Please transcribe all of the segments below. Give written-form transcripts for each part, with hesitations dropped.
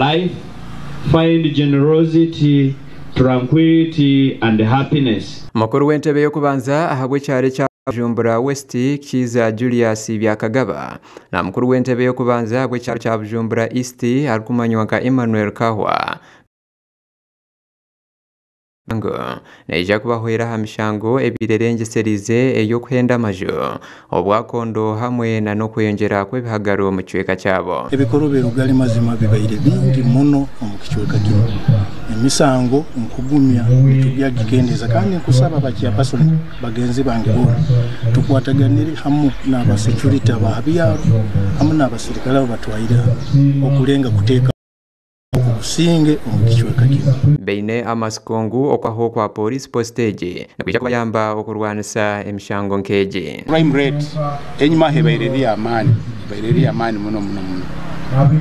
Life, find generosity, tranquility and happiness. Mukuru w'entebe y'okubanza ahabw'ekyaro ekya Bujumbura West, Kiiza Julius Byakagaba na mukuru w'entebe y'okubanza ahabw'ekyaro kya Bujumbura East arikumanywa nka Emmanuel Kahwa ngu neija kubahwera aha mishango ebaire erengyesereize ey'okuhenda amaju, obwakondo hamwe na n'okweyongyera kw'ebihagaro omu kicweka kyabo. Ebikorobero gari mazima bibaire bingi muno omu kicweka kinu. Emisango nkugumya nitugyagikendeeza kandi nkusaba ba chairperson bagenzi bange boona tukwataganire hamu n'aba security aba ha byaro hamu n'abasirikare abu batwaire hanu okurenga kuteekaho obusinge omu kicweka kinu. Baine amatsiko ngu okwaho kwa Police Post egi nikwija kubayamba okurwanisa emishango nk'egi. Crime rate enyima aho ebaire eri y'amaani, ebaire eri y'amaani muno muno muno.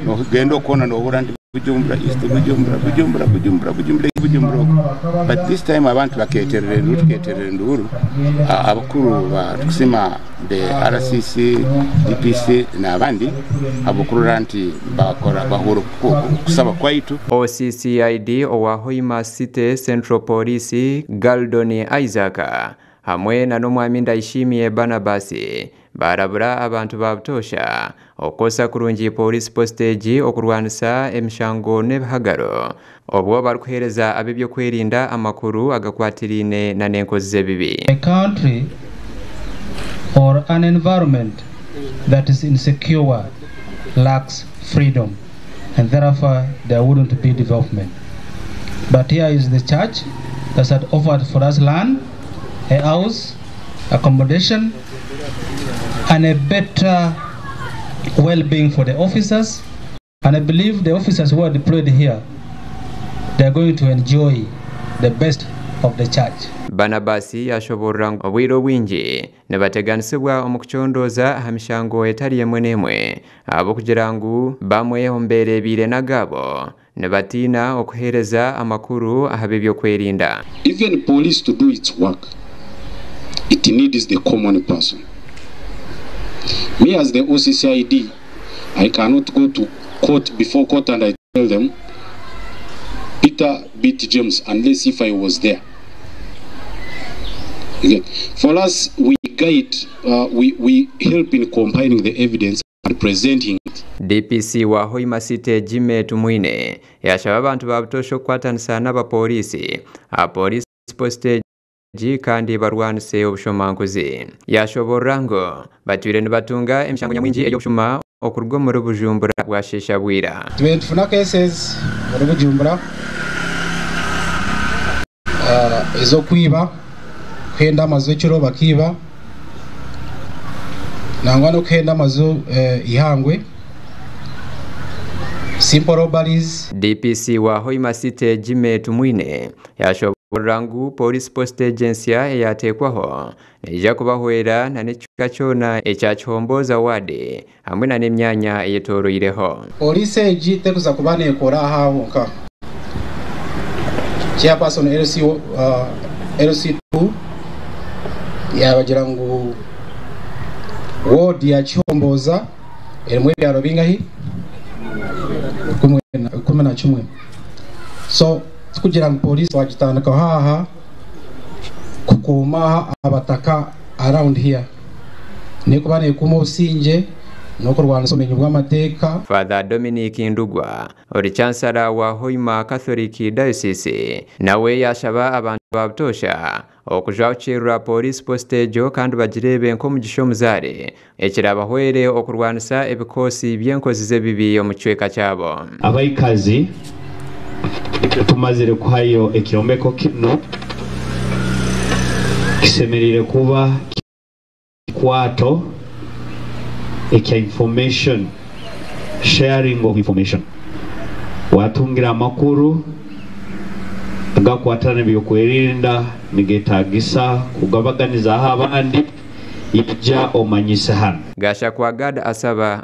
Nogenda okona nohurira nti Bujumbura East, Bujumbura, Bujumbura, Bujumbura, Bujumbura eki, Bujumbura oku. But this time abantu baketerera enduuru, tuketerera enduuru, abakuru ba tukusima the RCC, DPC n'abandi ahabw'okurora nti bakora bahurira okusaba kwaitu. OCCID owa Hoima City Central Police, Galdon Isaac hamwe na n'Omwami Ndayishimiye Barnabas baarabura abantu ba butoosha okukozesa kurungi Police Post egi okurwanisa emishango n'ebihagaro obwo barikuheereza ab'eby'okwerinda amakuru agakwatiraine na n'enkozi z'ebibi. A country or an environment that is insecure lacks freedom and therefore there wouldn't be development. But here is the church that had offered for us land, a house, accommodation and a better well-being for the officers. And I believe the officers who are deployed here, they are going to enjoy the best of the church. Barnabas yashoboorora ngu obwire obwingi nibateganisibwa omu kucondooza aha mishango etari emwe n'emwe ahabw'okugira ngu bamwe omu beereebeire n'agaabo nibatiina okuheereza amakuru aha b'eby'okwerinda. Even police to do its work, it needs the common person. Me as the OCCID, I cannot go to court before court and I tell them Peter beat James unless if I was there. Okay. For us, we guide, we, we help in compiling the evidence and presenting it. DPC wa Hoima City Jimmy Tumwine yashaba abantu ba butoosha okukwatanisa n'abapooriisi aha Police Post egi kandi barwanise obushomankuzi. Yashoboorora ngu batwire nibatunga emishango nyamwingi ey'obushuma okuruga omuri Bujumbura bwasheesha bwira. Tubaire nitufuna cases omuri Bujumbura ez'okwiba, kuhenda amaju ekiro bakiiba nangwa n'okuhenda amaju eihangwe, simple robberies. DPC wa Hoima City Jimmy Tumwine yashoboorora ngu Police Post egi ensya eyateekwaho neija kubahwera na n'ekicweka kyona ekya Kihomboza Ward hamwe na n'emyanya eyetoroireho. Police egi terikuza kuba nekora aha honka. Chairperson LC, LC2 yabagira ngu ward ya Kihomboza erimu ebyaro bingahi? 11. So tikugira ngu police twagitandikaho aha kukuuma abataka around here. Nekuba nekuuma obusingye n'okurwanisa obumenyi bw'amateeka. Father Dominic Ndugwa, ori Chancellor wa Hoima Catholic Diocese, nawe yashaba abantu ba butoosha okujwakirira Police Post egyo kandi bagireebe nk'omugisha omuzaare ekirabahwere okurwanisa ebikoosi by'enkozi z'ebibi omu kicweka kyabo. Abaikazi tumazire kuhayo ekyombeko kinu kisemeriire kuba kikwato ekya information, sharing of information. Watungira amakuru agakwatana n'ebyokwerinda nigetagisa kugabaganizaho abandi, ija omanyise hanu. Gashakwa Gad asaba.